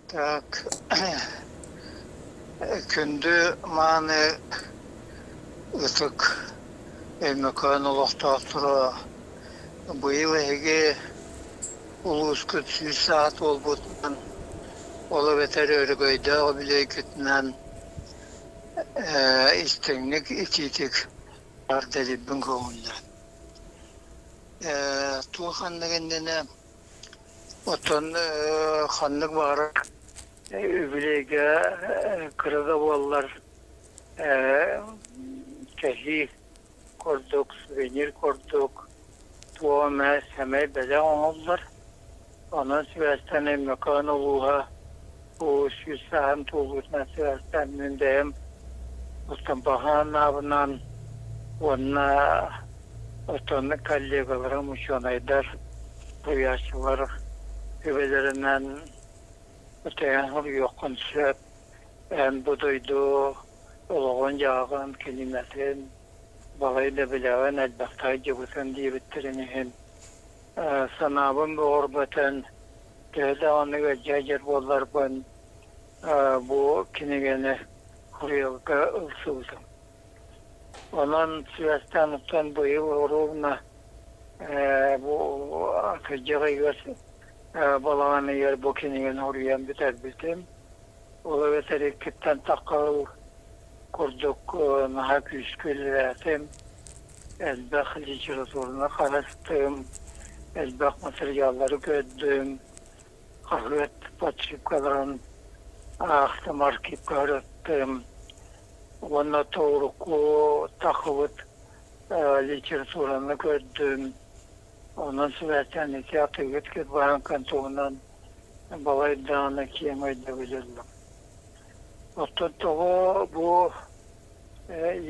Так, күндү мааны ытык Өймөкөөн олохтоохторо, быйыл эһиги улуускут 100 саа туолбутунан, ол эбэтэр өрөгөйдөөх үбүлүөйгүтүнэн истиҥник, итиитик эҕэрдэлиирбин көҥүллээн. Туох ханнык иннинэ оттон ханнык баҕарар үбүлүөйгэ кыра да буоллар кэһии курдук, сувенир курдук туох эмэ сэмэй бэлэх оҥоһуллар. Онон сибээстээн Өймөкөөн улууһа бу 100 сааһын туолуутунан сибээстээн мин бэйэм Устампаха анаабынан уонна оттон коллегаларым, учуонайдар, суруйааччылар сүбэлэринэн тэйэн суруйуоххун сөп. Эн бу дойду олоҕун-дьаһаҕын, килиимэтин балай да билэҕин, элбэхтэ сылдьыбытын диэбиттэрин иһин санаабын бөҕөргөтөн, төһө даҕаны ыалдьа сылдьар буолларбын, бу кинигэни суруйарга ылсыбытым. Онон сибээстээн оттон быйыл ровно бу атырдьах ыйыгар балаҕан ыйыгар бу кинигэни суруйан бүтэрбитим. Ол эбэтэр иккиттэн тахха курдук наһаа күүскэ үлэлээтим, элбэх литератураны харыстым, элбэх материаллары көрдүм, хаһыат подшипкаларын аахтым, архивка ырыттым уонна урукку тахыбыт литератураны көрдүм. Онон сибээстээн ити атыыгыт кырбаһаҥкан туһунан балай даҕаны киэҥ өйдөбүл ыллым. Оттон тоҕо бу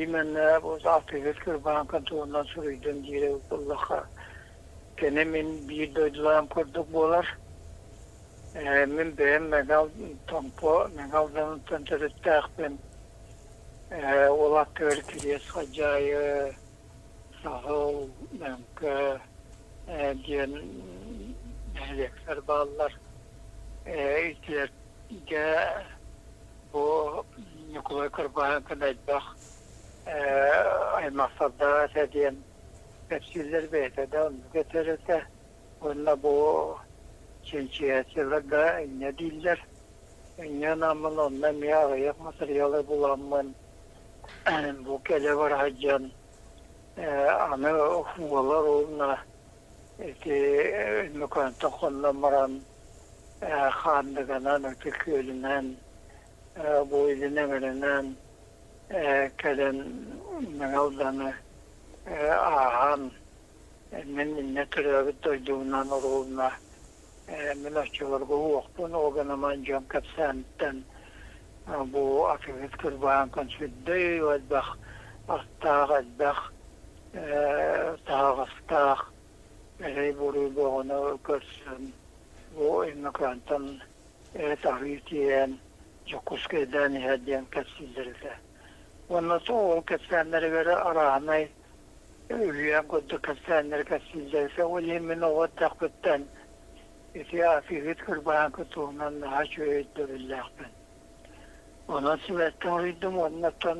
именно бу атыыгыт кырбаһаҥкан туһунан суруйдум диир эбит буоллахха, кини мин биир дойдулаам курдук буолар. Мин бэйэм Мэҥэ Томпо Мэҥэ Алданыттан төрүттээхпин. Ол аттыгар Кириэс Халдьаайы, Саһыл, Мэҥкэ диэн нэһилиэктэр бааллар. Итилэргэ бу Ньукулай Кырбаһанкин элбэх аймахтардаах этэ диэн кэпсииллэр бэйэтэ да оннук этэр этэ. Уонна бу чинчийээччилэр да инньэ дииллэр. Инньэ гынаммын онно эмиэ аҕыйах матырыйаалы буламмын бу кэлэ бара сылдьан аны уолар уонна ити Өймөкөөнтөн хоннон баран Хаандыганан, Ытык Күөлүнэн, бу илин эҥэринэн кэлэн Мэҥэ Алданы ааһан мин инньэ төрөөбүт дойдубунан оруобуна мин оччолорго уохпун ол гынан дьон кэпсээниттэн бу атыыһыт кырбаан сүрдэй элбэх астаах элбэх таһаҕастаах эрэй-буруй бөҕөнү көрсөн бу Өймөкөөнтөн эт арыы тиэйэн Дьокуускайдаан иһэр диэн кэпсииллэр этэ. Уонна ол кэпсээннэригэр арааһынай үһүйээн курдук кэпсээннэри кэпсииллэр этэ. Ол иһин мин оҕо эрдэхпиттэн ити атыыһыт кырбаһааҥкы туһунан наһаа үчүгэй өйдөбүллээхпин. Онон сибээстэн уруйдум уонна оттон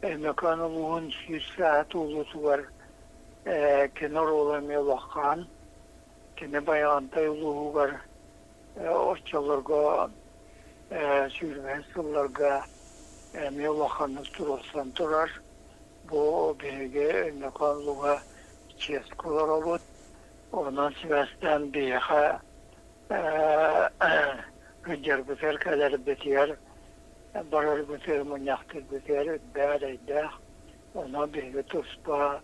Өймөкөөн улууһун 100 сааһа туолуутугар кини оруола эмиэ улахан. Кини Байаҕантай улууһугар оччолорго 20 сылларга эмиэ улаханнык туруорсан турар. Бу биһиги Өймөкөөн улууһа чиэскэ олоробут. Онон сибээстээн биһиэхэ сылдьарбытыгар, кэлэрбитигэр, барарбытыгар, мунньахтыырбытыгар үрдээх эрэйдээх. Онон биһиги туспа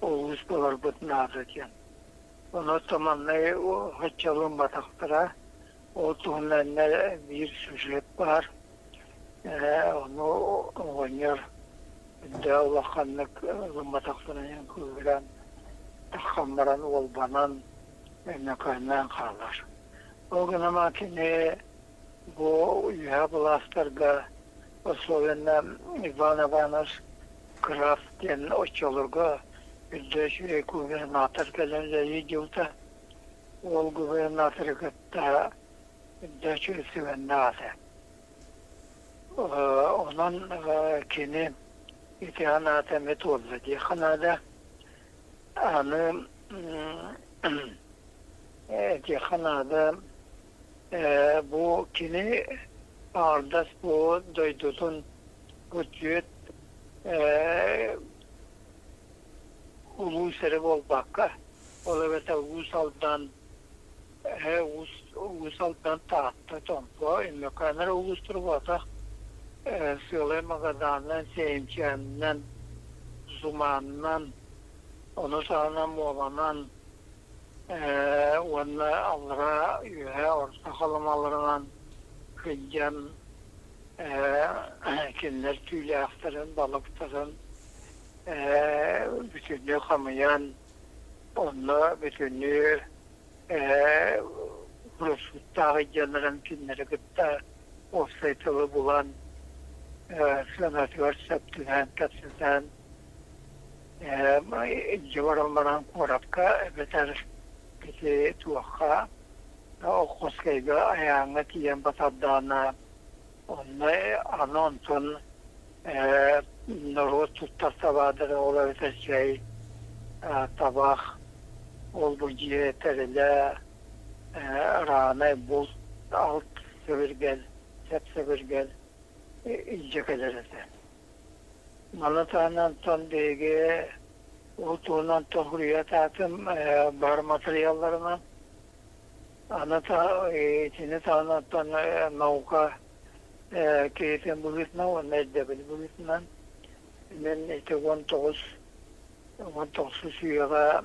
улуус буоларбыт наада диэн. Онон манна соччо Ол туһунан биир сюжет баар. Ону оҕонньор үрдээх улаханнык ылымматахтарын кыыһыран, таххан баран уолбанан, Өймөкөөннөөн хаалар. Ол гынан кини бу үөһэ былаастарга особенно Иван Иванович Крафт диэн оччолорго үрдэ үчүгэй губернатор кэлэн үлэлии дьылта. Ол губернаторы кытта Үрдээччи сыһыаннаах этэ. Онон кини ити анаата эмиэ туолла диэххэ наада. Аны этиэххэ наада, бу кини аҥардас бу дойдутун күтүөт улуус эрэ буолбакка, ол эбэтэр Уус Алдан Уус Алдан, Таатта, Томпо, Өймөкөөн эрэ улуустара буолбатах, Сыалай Магаданынан, Сэйимчээнинэн, Зуманынан, ону таһынан Муоманан уонна аллараа үөһээ Орто Халымаларынан сылдьан кинилэр түүлээхтэрин, балыктарын бүтүннүү хамыйан, онно бүтүннүү Урусуттааҕы дьоннорун кинилэри кытта уопсай тылы булан, сыанатыгар сөп түһэн, кэпсэтэн, илдьэ баран баран куоракка эбэтэр ити туохха Охотскайга айааҥҥа тиийэн батардаҕына, онно аны онтон норуот туттар табаардара ол эбэтэр чэй, табах, ол-бу дьиэ тэрилэ, раанай булт, алт сэбиргэл, сэп-сэбиргэл илдьэ кэлэр этэ. Маны таһынан онтон биһиги ол туһунан тоһуруйа-таатым бар матырыйаалларынан. Аны итини таһынан оттон наука киһитин быһыытынан уонна ирдэбил быһыытынан мин ити 19 19-ус үйэҕэ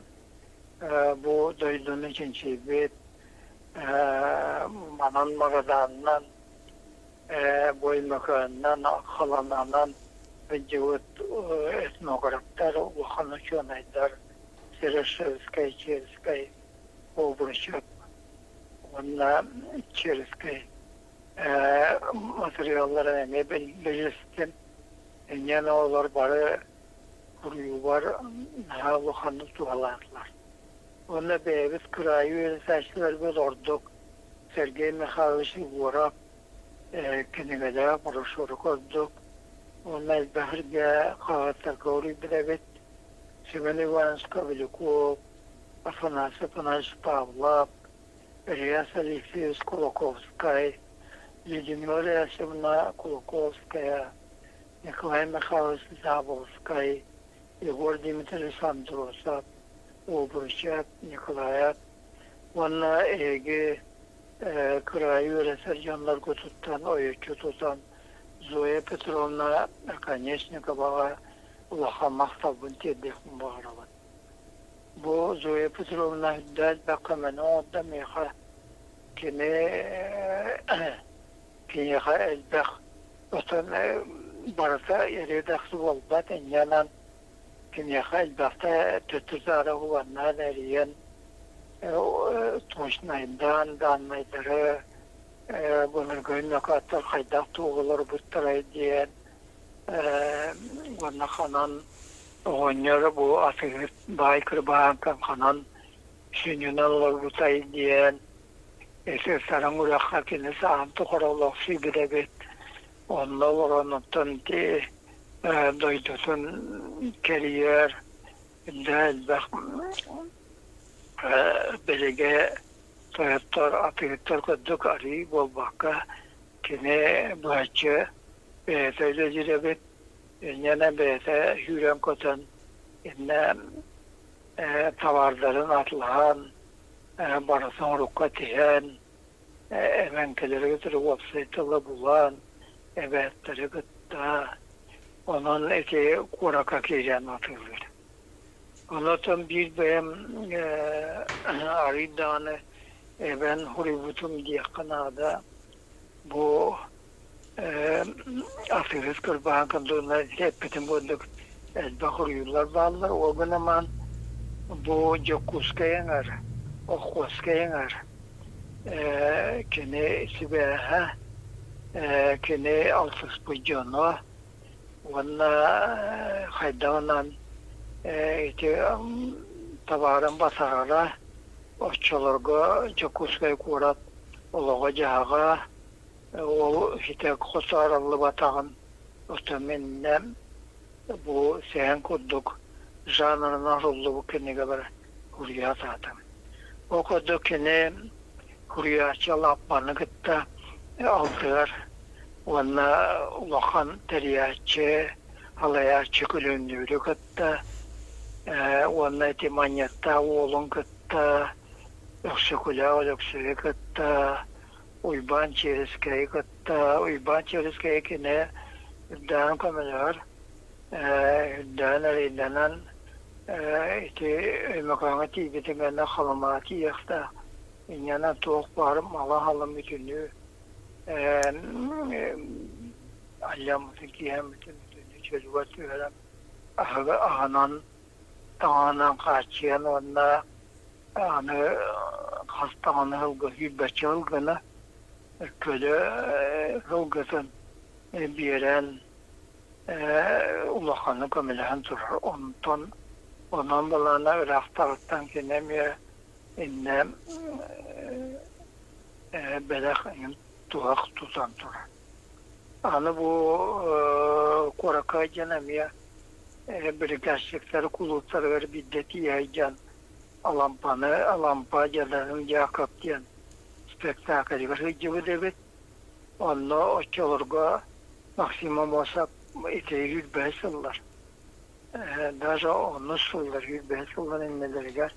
бу дойдуну чинчийбит манан Магаданынан, Боймөкөөннөн, Халананан сылдьыбыт этнографтар, улахан учуонайдар Серошевскай, Черскэй, Обручев уонна Черскэй матырыйаалларын эмиэ билистим. Инньэ олор бары суруйуубар наһаа улаханнык туһалаатылар. Уонна бэйэбит кыраайы үөрэтээччилэрбит ордук Сергей Михайлович Егоров кинигэлээх брошюра курдук уонна элбэх сиргэ хаһыаттарга уруйбут эбит. Семен Иванович Кобеляков, Афанасий Афанасьевич Павлов, Ильяс Алексеевич Кулаковскай, Людмила Ясевна Кулаковская, Николай Михайлович Заболскай, Егор Дмитриевич Андросов, Обручев Николаев уонна эһиги кыраайы үөрэтэр дьонноргутуттан ойуччу тутан Зоя Петровна Оконешниковаҕа улахан махталбын тиэрдиэхпин баҕарабын. Бу Зоя Петровна үрдэ элбэх көмөнү оҥордо миэхэ. Кини киниэхэ элбэх отон барыта эриэ-дэхси буолбат, инньэ киниэхэ элбэхтэ төттөрү-таары уганнаан эрийэн точнайдаан дааннайдары былыргы нөкөөттөр хайдах туох олорбуттарай диэн уонна ханан оҕонньор бу атыыһыт баай кырбаһааҥкан ханан сүнньүнэн олорбутай диэн ити сараҥ үрэххэ кини саһан тухары олохсуйбут эбит. Онно олорон оттон ити дойдутун кэрийэр да элбэх билиги тойоттор, атыыһыттар курдук арыый буолбакка кини быһаччы бэйэтэ үлэлиир эбит. Инньэ бэйэтэ сүүрэн-көтөн иннэ табаардарын атылаһан, барытын урукка тиһэн, эбэҥкилэри кытары уопсай тылы булан, эбээттэри кытта онон ити куоракка киирэн атыылыыр. Онон биир бэйэм арыый даҕаны эбэн суруйбутум диэххэ наада. Бу атыыһыт кырбаһан курдугунан эппитим курдук элбэх уруйуулар бааллар. Ол гынан бу Дьокуускай эҥэр, Охотскай эҥэр кини сибээһэ, кини алтыспыт дьоно уонна хайдаҕынан ити табаарын батарара оччолорго Дьокуускай куорат. Олоҕо-дьаһаҕа ол ситэ хос арыллыбатаҕын оттон миннэ бу сэһэн курдук жанрынан арыллыбыт кинигэлэр суруйа сатаатым. Ол курдук кини суруйааччы Лааппаны кытта алтыһар уонна улахан тэрийээччи, салайааччы Күлүмнүүрү кытта уонна ити Манньыаттаах уолун кытта Өксөкүлээх Өлөксөйү кытта, Уйбаан Чиэрискэйи кытта, Уйбаан Чиэрискэйи кини үрдээн көмөлөһөр, үрдээн эрэйдэнэн ити Өймөкөөҥҥө тиийбитин кэннэ Халымаҕа тиийиэхтээх. Инньэнэн туох баар мала-халым бүтүннүү алльаммытын киэһэммитин бүтүннүү чөлүгэр түһэрэн аһынан таҥаһынан хааччыйан уонна аны хас даҕаны сылга сүүрбэччэ сыл гына көлө сылгытын биэрэн улаханнык көмөлөһөн турар. Онтон онон былаана ыраахтаҕыттан кини эмиэ иннэ бэлэх туһах тутан турар. Аны бу куоракка дьон эмиэ бирикээсчиктэр кулууптарыгар биирдэ тиийэ сылдьан Алампаны Алампа Дьадаҥы Дьаакап диэн спектакльгар сылдьыбыт эбит. Онно оччолорго Максим Аммосов ити 25 сыллар, даже онус сыллар, 25 сыллар иннилэригэр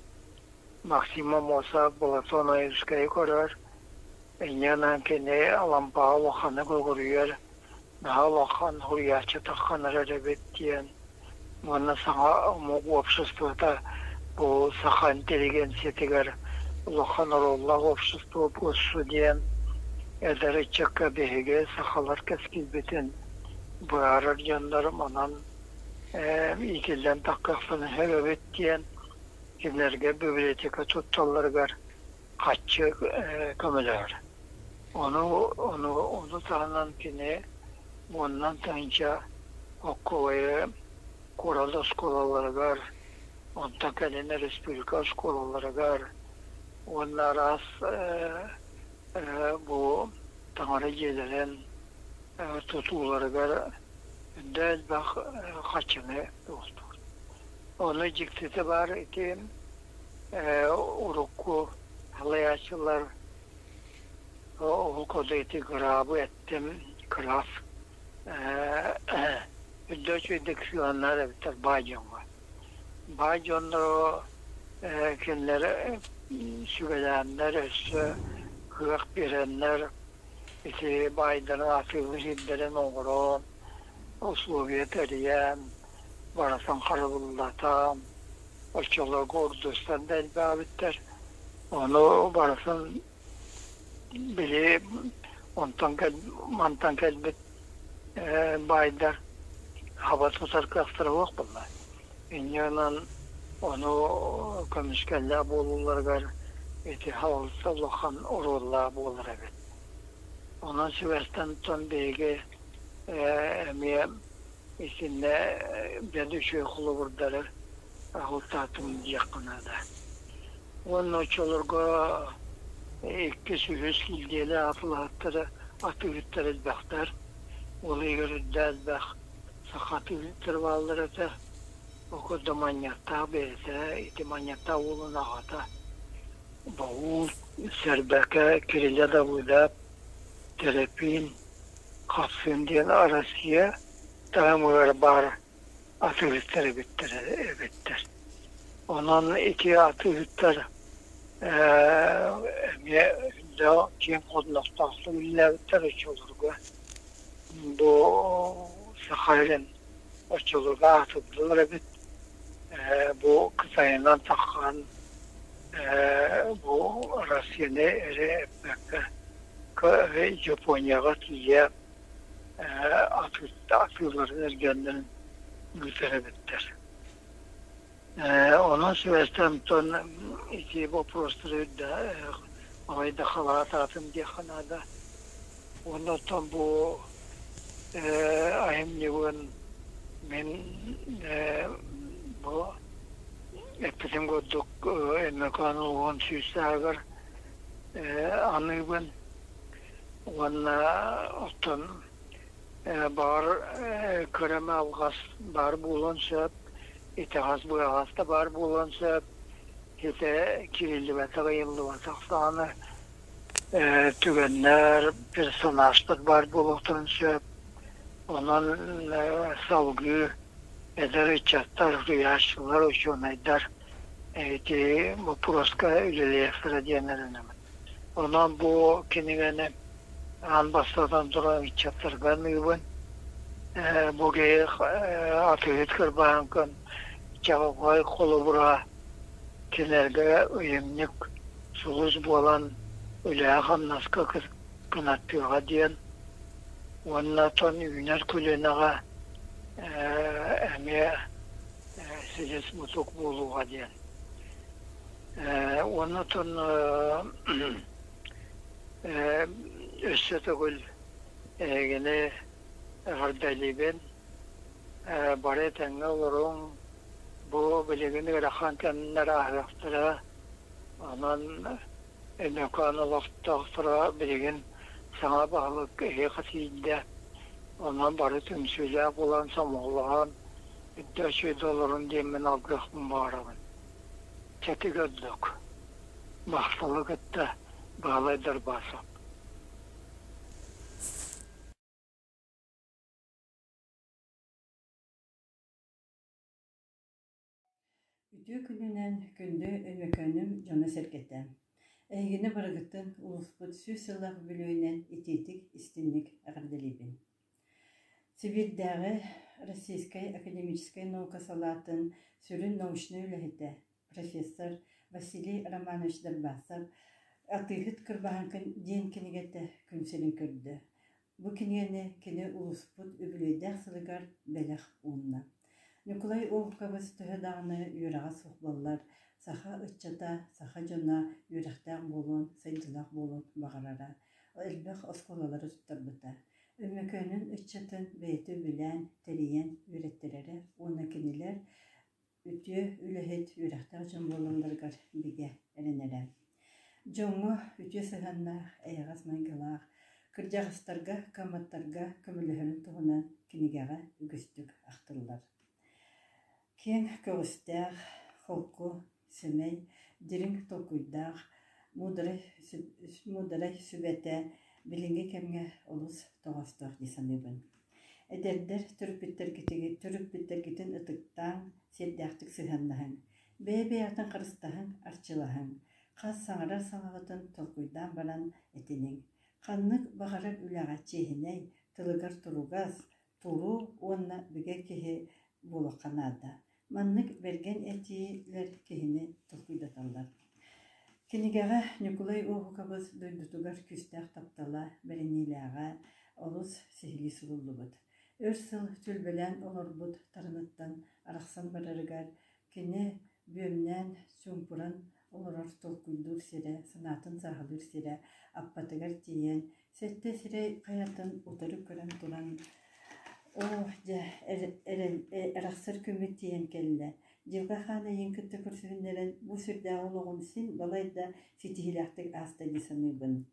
Максим Аммосов Платон Ойуунскайы көрөр, инньэ кини Алампаҕа улаханнык өгүрүйэр, наһаа улахан суруйааччы таххан эрэр эбит диэн уонна саҥа омук обществота бу саха интеллигенциятыгар улахан оруоллаах общество буолсу диэн эдэр ыччакка биһиги сахалар кэскилбитин быһаарар дьоннор манан иитиллэн таххахпына сөп эбит диэн кинилэргэ библиотека тутталларыгар хаччы көмөлөһөр. Ону, ону, ону таһынан кини уонунан тыһыынча оккуойу куорат оскуолаларыгар, онтон кэлин республика оскуолаларыгар уонна араас бу таҥара дьиэлэрин тутууларыгар үрдэ элбэх хаччыны туохтуур. Ону дьиктитэ баар ити урукку салайааччылар ол курдук ити грабы эттим, граф үрдэ үчүгэйдик сыһыаннаһар эбиттэр баай дьоҥҥо. Баай дьоннору кинилэр сүбэлээннэр өссө кыах биэрэннэр ити баайдарын атыылыыр сирдэрин оҥорон, условия тэрийэн, барытын харабыллатан, оччолорго урдустан да элбээбиттэр. Ону барытын били онтон мантан кэлбит баайдар хаба тутар кыахтара суох буолла. Инньэ гынан ону көмүскэллээх буолууларыгар ити халалта улахан оруоллаах буолар эбит. Онон сибээстэн биһиги эмиэ итиннэ бэл үчүгэй холобурдары аҕалтаатым диэххэ наада. Уонна оччолорго иккис, үһүс килдиэлэ атылаһыттара, атыыһыттар элбэхтэр. Ол иһигэр үрдэ элбэх саха атыыһыттара бааллар этэ. Ол курдук Манньыаттаах бэйэтэ, ити Манньыаттаах уолун аҕата Боһуун, Сэрбэкэ, Кирилэ Давыдов, Тэрэпиин, Хапсыын диэн Россия таһымыгар баар атыыһыттар эбиттэр эбиттэр. Онон ити атыыһыттар эмиэ киэҥ хоннохтоохтук үлэлээбиттэр оччолорго. Бу Саха сирин оччолорго аатырдылар эбит. Бу Кытайынан таххан бу Россияны эрэ эппэккэ Японияҕа тиийэ атыыларын эргэннэрин ыытар эбиттэр. Онон сибээстээн онтон ити боппуруостары балайда халаатаатым диэххэ наада. Уонна оттон бу айымньыбын мин бу эппитим курдук Өймөкөөн улууһун сүүс сааһыгар аныыбын. Уонна оттон баҕар кыра эмэ алҕас баар буолуон сөп, итэҕэс быһаҕас да баар буолуон сөп, ити кириллибэтэх, ыйыллыбатах даҕаны түгэннэр, персонажтар баар буолуохтарын сөп. Онон салгыы эдэр ыччаттар, суруйааччылар, учуонайдар ити боппуруоска үлэлиэхтэрэ диэн эрэнэбин. Онон бу кинигэни аан бастатан туран ыччаттарга аныыбын. Бу киһи атыыһыт кырбаһаҥкын чаҕылхай холобура кинилэргэ ыйымньык сулус буолан үлэҕэ-хамнаска кынаттыаҕа диэн уонна оттон үүнэр көлүөнэҕэ эмиэ силис-мутук буолуоҕа диэн. Уонна оттон өссө төгүл эһигини эҕэрдэлиибин. Бары этэҥҥэ олоруҥ. Бу билигин ыарахан кэмнэр ааһыахтара. Онон Өймөкөөн олохтоохторо билигин саҥа баһылык эһиэхэ тиийдэ. Онон бары түмсүүлээх буолан сомоҕолоһон, үрдэ үчүгэй олорун диэммин алгыахпын баҕарабын. Чэки көрдүк. Махталы кытта Баһылай Дарбасов. Үтүө күнүнэн күндү Өймөкөөнүм дьоно-сэргэтэ! Эһигини барыгытын улууспут сүүс сыллаах үбүлүөйүнэн итиитик, истиҥник эҕэрдэлиибин. Сибиирдээҕи Российскай академическай наука салаатын сүрүн научнай үлэһитэ, профессор Василий Романович Дарбасов «Атыыһыт Кырбаһаҥкын» диэн кинигэтэ күн сирин көрдө. Бу кинигэни кини улууспут үбүлүөйдээх сылыгар бэлэх уунна. Ньукулай Уолукабыс төһө даҕаны үөрэҕэ суох буоллар, саха ыччата, саха дьоно үөрэхтээх буолуон, сайдыылаах буолуон баҕарара. Элбэх оскуолалары туттарбыта. Өймөкөөнүн ыччатын бэйэтэ үбүлээн, тэрийэн үөрэттэрэрэ уонна кинилэр үтүө үлэһит, үөрэхтээх дьон буолалларыгар бигэ эрэнэрэ. Дьоҥҥо үтүө сыһыаннаах, эйэҕэс майгылаах, кырдьаҕастарга, кыамматтарга көмөлөһөрүн туһунан кинигэҕэ үгүстүк ахтыллар. Киэҥ көҕүстээх, холку, сэмэй, дириҥ толкуйдаах, муударай, муударай сүбэтэ билиҥҥи кэмҥэ олус тоҕоостоох дии саныыбын. Эдэрдэр төрөппүттэргитин ытыктааҥ, сиэрдээхтик сыһыаннаһыҥ, бэйэ-бэйэҕитин харыстаһыҥ, арчылаһыҥ, хас саҥарар саҥаҕытын толкуйдаан баран этиниҥ. Ханнык баҕарар үлэҕэ чиэһинэй, тылыгар туругас, туруу уонна бигэ киһи буолуохха наада. Маннык бэргэн этиилэр киһини толкуйдаталлар. Кинигэҕэ Ньукулай Уоһукабыс дойдутугар күүстээх таптала, бэриниилээҕэ олус сиһилии суруллубут. Өр сыл түөлбэлээн олорбут тарыныттан арахсан барарыгар кини бүөмнээн, чуумпуран олорор толкуйдуур сирэ, санаатын сааһылыыр сирэ аппатыгар тиийэн, сэттэ сирэй хайатын утары көрөн туран «Оо, дьэ, эрахсар күммүт тиийэн кэллэ. Дьылҕа хаан эйигин кытта көрсүһүннэрэн бу сүрдээх олоҕум син балайда ситиһиилээхтик ааста дии саныыбын.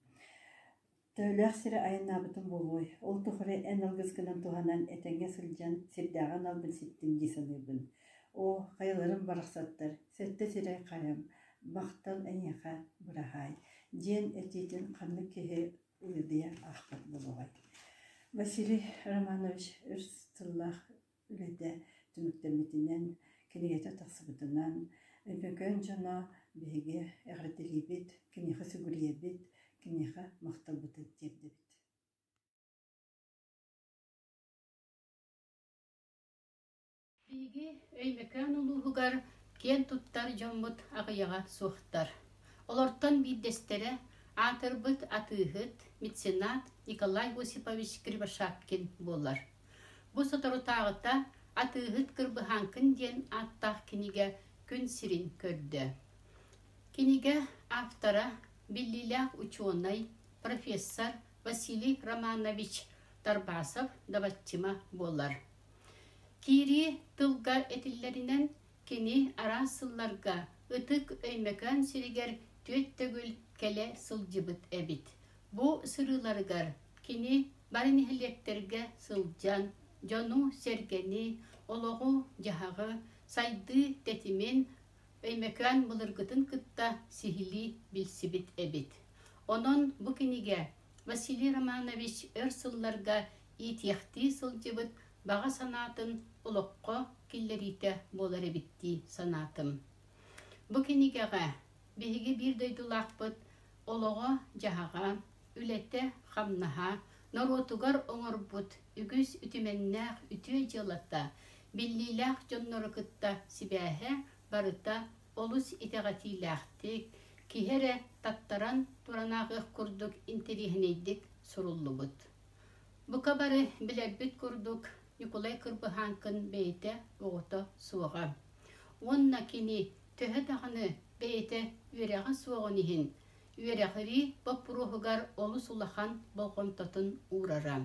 Төһөлөөх сири айаннаабытым буолуой, ол тухары эн алгыскынан туһанан этэҥҥэ сылдьан сирдээҕи аналбын ситтим дии саныыбын. Оо, хайаларым барахсаттар, сэттэ сирэй хайам, махтал эйиэхэ, быраһаай, диэн этиитин ханнык киһи уйадыйа аахпат буолуоҕай. Василий Романович өр сыллаах үлэтэ түмүктэммитинэн, кинигэтэ тахсыбытынан, Өймөкөөн дьоно биһиги эҕэрдэлиибит, киниэхэ сүгүрүйэбит, киниэхэ махталбытын тиэрдэбит. Биһиги Өймөкөөн улууһугар киэн туттар дьоммут аҕыйаҕа суохтар. Олортон биирдэстэрэ аатырбыт атыыһыт, меценат Николай Осипович Кривошапкин буолар. Бу соторутааҕыта «Атыыһыт Кырбыһааҥкын» диэн ааттаах кинигэ күн сирин көрдө. Кинигэ автора биллиилээх учуонай, профессор Василий Романович Тарбасов-Даваттима буолар. Киирии тылга этиллэринэн, кини араас сылларга Ытык Өймөкөөн сиригэр түөрт төгүл кэлэ сылдьыбыт эбит. Бу сырыыларыгар кини бары нэһилиэктэргэ сылдьан, дьону-сэргэни, олоҕу-дьаһаҕы, сайдыы тэтимин Өймөкөөн былыргытын кытта сиһилии билсибит эбит. Онон бу кинигэ Василий Романович өр сылларга иитиэхтии сылдьыбыт баҕа санаатын олоххо киллэриитэ буолар эбит дии санаатым. Бу кинигэҕэ биһиги биир дойдулаахпыт олоҕо-дьаһаҕа, үлэтэ-хамнаһа, норуотугар оҥорбут үгүс үтүмэннээх үтүө дьыалата, биллиилээх дьоннору кытта сибээһэ барыта олус итэҕэтиилээхтик, киһи эрэ таттаран туран ааҕыах курдук интэриэһинэйдик суруллубут. Бука бары билэрбит курдук, Ньукулай Кырбыһааҥкын бэйэтэ оҕото суоҕа. Уонна кини төһө даҕаны бэйэтэ үөрэҕэ суоҕун иһин, үөрэҕирии боппуруоһугар олус улахан болҕомтотун уурара.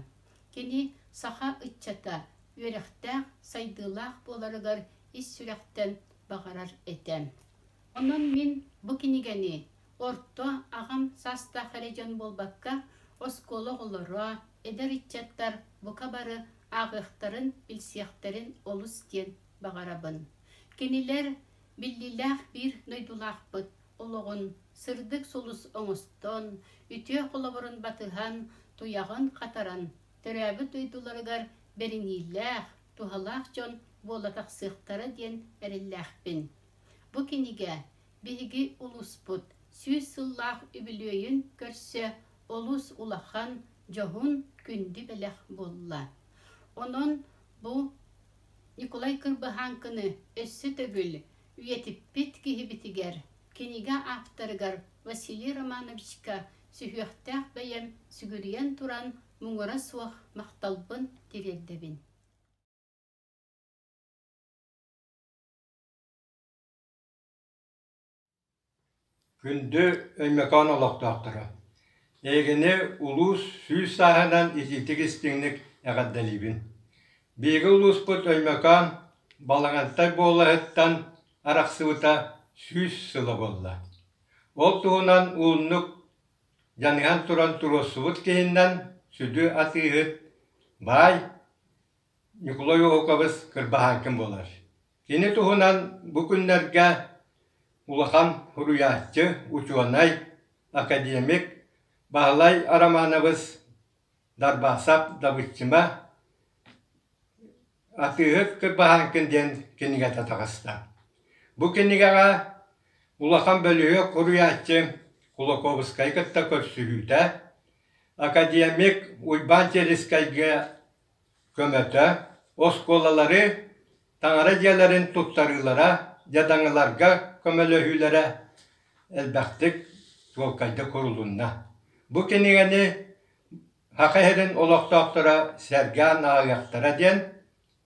Кини саха ыччата үөрэхтээх, сайдыылаах буоларыгар ис сүрэхтэн баҕарар этэ. Онон мин бу кинигэни орто, аҕам саастаах эрэ дьон буолбакка, оскуола оҕолоро, эдэр ыччаттар бука бары ааҕыахтарын, билсиэхтэрин олус диэн баҕарабын. Кинилэр биллиилээх биир дойдулаахпыт олоҕун сырдык сулус оҥостон, үтүө холобурун батыһан, туйаҕын хатаран, төрөөбүт дойдуларыгар бэриниилээх, туһалаах дьон буола тахсыахтара диэн эрэллээхпин. Бу кинигэ биһиги улууспут 100 сыллаах үбүлүөйүн көрсө олус улахан, дьоһун, күндү бэлэх буолла. Онон бу Ньукулай Кырбыһааҥкыны өссө төгүл үйэтиппит киһибитигэр, кинигэ ааптарыгар Василий Романовичка сүһүөхтээх бэйэм сүгүрүйэн туран муҥура суох махталбын тириэрдэбин. Күндү Өймөкөөн олохтоохторо! Эйигини улуус 100 сааһынан итиитик-истиҥник эҕэрдэлиибин! Биһиги улууспут Өймөкөөн Балаҕантай буолаһыттан арахсыбыта 100 сыла буолла. Ол туһунан ууннук дьаныһан туран туруорсубут киһиннэн сүдү атыыһыт баай Ньукулай Уоһукабыс Кырбаһааҥкын буолар. Кини туһунан бу күннэргэ улахан суруйааччы, учуонай, академик Баһылай Романович Дарбасов Дабыччыма «Атыыһыт Кырбаһааҥкын» диэн кинигэтэ таҕыста. Бу кинигэҕэ улахан бөлүһүөк суруйааччы Кулаковскайы кытта көрсүһүүтэ, академик Уйбаан Черскэйгэ көмөтө, оскуолалары, таҥара дьиэлэрин туттарыылара, дьадаҥыларга көмөлөһүүлэрэ элбэхтик чуолкайдык курулунна. Бу кинигэни Саха сирин олохтоохторо сэргээн ааҕыахтара диэн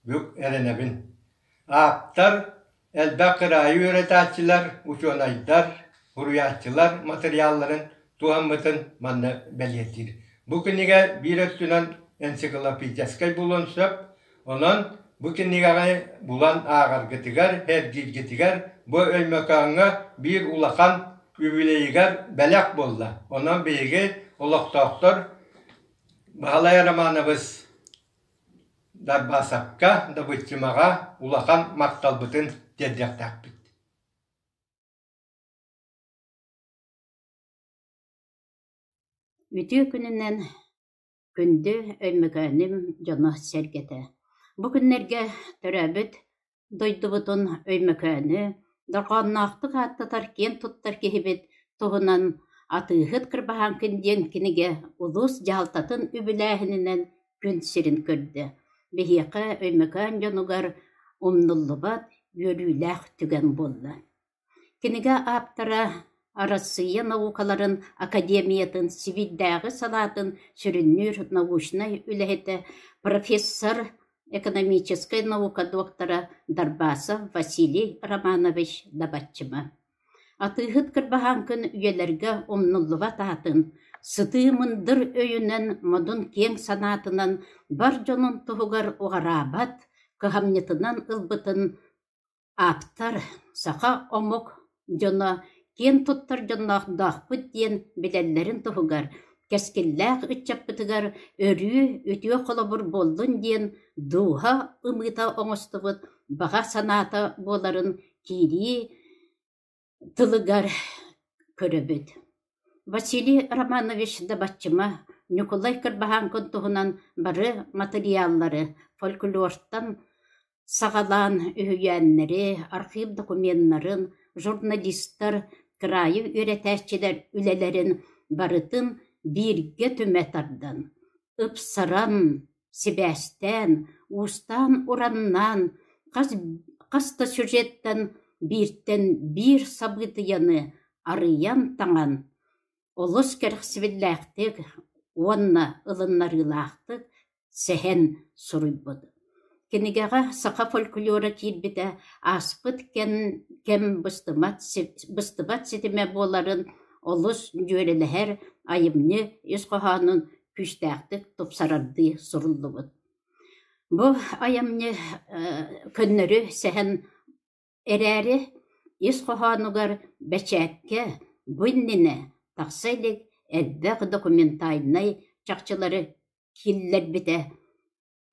бүк эрэнэбин. Ааптар элбэх кыраайы үөрэтээччилэр, учуонайдар, суруйааччылар матырыйаалларын туһаммытын манна бэлиэтиир. Бу кинигэ биир өттүнэн энциклопедическай буолуон сөп, онон бу кинигэҕэ булан ааҕаргытыгар, эргииргитигэр бу Өймөкөөҥҥө биир улахан үбүлүөйүгэр бэлэх буолла. Онон биһиги олохтоохтор Баһылай Романович Дарбасапка, Добыччымаҕа улахан махталбытын тиэрдиэхтээхпит. Үтүө күнүнэн күндү Өймөкөөнүм дьоно-сэргэтэ! Бу күннэргэ төрөөбүт дойдубутун Өймөкөөнү дорҕоонноохтук ааттатар киэн туттар киһибит туһунан «Атыыһыт Кырбаһааҥкын» диэн кинигэ улуус дьаһалтатын үбүлээһининэн күн сирин көрдө. Биһиэхэ Өймөкөөн дьонугар умнуллубат үөрүүлээх түгэн буолла. Кинигэ ааптара Арассыыйа наукаларын академиятын Сибиирдээҕи салаатын сүрүннүүр научнай үлэһитэ, профессор, экономическай наука доктора Дарбасов Василий Романович Дабаччыма. Атыыһыт Кырбаһааҥкын үйэлэргэ умнуллубат аатын, сытыы мындыр өйүнэн, модун киэҥ санаатынан бар дьонун туһугар уҕараабат кыһамньытынан ылбытын Ааптар саха омук дьоно киэн туттар дьонноохтоохпут диэн билэллэрин туһугар. кэскиллээх ыччаппытыгар өрүү үтүө холобур буоллун диэн дууһа ымыыта оҥостубут баҕа санаата буоларын киирии тылыгар көрөбүт. Василий Романович Дабаччыма Ньукулай Кырбаһааҥкын туһунан бары матырыйааллары фольклортан саҕалаан үһүйээннэри, архыып докуменнарын, журналистар, кыраайы үөрэтээччилэр үлэлэрин барытын бииргэ түмэ тардан, ыпсаран, сибээстээн, уустаан-ураннаан хас, хас да сюжеттан бииртэн биир сабыытыйаны арыйан таҥан, олус кэрэхсэбиллээхтик уонна ылыннарыылаахтык сэһэн суруйбут. Кинигэҕэ саха фольклора киирбитэ ааспыт кэм, кэм быстымат, быстыбат ситимэ буоларын олус дьүөрэлэһэр айымньы ис хоһоонун күүстээхтик тупсарардыы суруллубут. Бу айымньы көннөрү сэһэн эрээри, ис хоһоонугар бэчээккэ бу иннинэ тахса илик элбэх документальнай чахчылары киллэрбитэ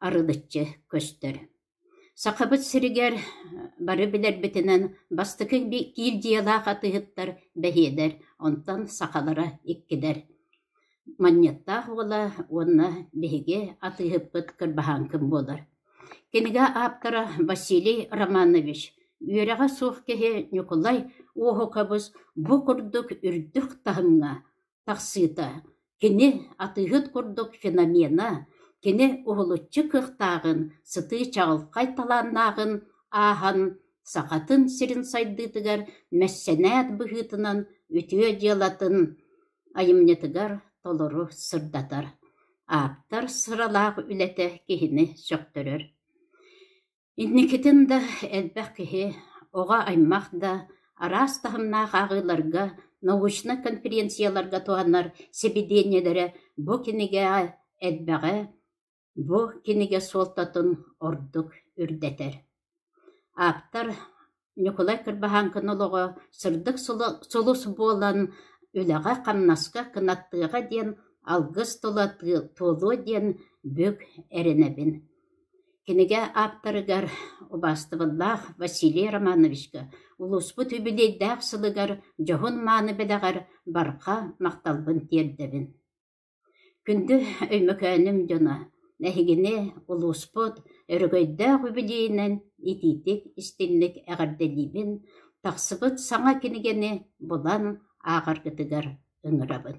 арылыччы көстөр. Сахабыт сиригэр бары билэрбитинэн бастакы гильдиялаах атыыһыттар бэһиэдэр, онтон сахалара иккилэр. Манньыаттаах уола уонна биһиги атыыһыппыт Кырбаһааҥкын буолар. Кинигэ ааптара Василий Романович үөрэҕэ суох киһи Ньукулай Уоһукабыс бу курдук үрдүк таһымҥа тахсыыта кини атыыһыт курдук феномена, кини уһулуччу кыахтааҕын, сытыы чаҕылхай талааннааҕын ааһан Сахатын сирин сайдыытыгар мэссэнээт быһыытынан үтүө дьыалатын айымньытыгар толору сырдатар. Ааптар сыралаах үлэтэ киһини сөхтөрөр. Инникитин да элбэх киһи, оҕо аймах да араас таһымнаах ааҕыыларга, научнай конференцияларга туһанар сибидиэнньэлэрэ бу кинигэҕэ элбэҕэ Бу кинигэ суолтатын ордук үрдэтэр. Ааптар Ньукулай Кырбаһааҥкын олоҕо сырдык сулус буолан үлэҕэ-хамнаска кынаттыаҕа диэн алгыс тыла туолуо диэн бүк эрэнэбин. Кинигэ ааптарыгар убаастабыллаах Василий Романовичка улууспут үбүлүөйдээх сылыгар дьоһун-мааны бэлэҕэр барҕа махталбын тиэрдэбин. Күндү Өймөкөөнүм дьоно, эһигини улууспут өрөгөйдөөх үбүлүөйүнэн итиитик истиҥник эҕэрдэлиибин, тахсыбыт саҥа кинигэни булан ааҕаргытыгар ыҥырабын.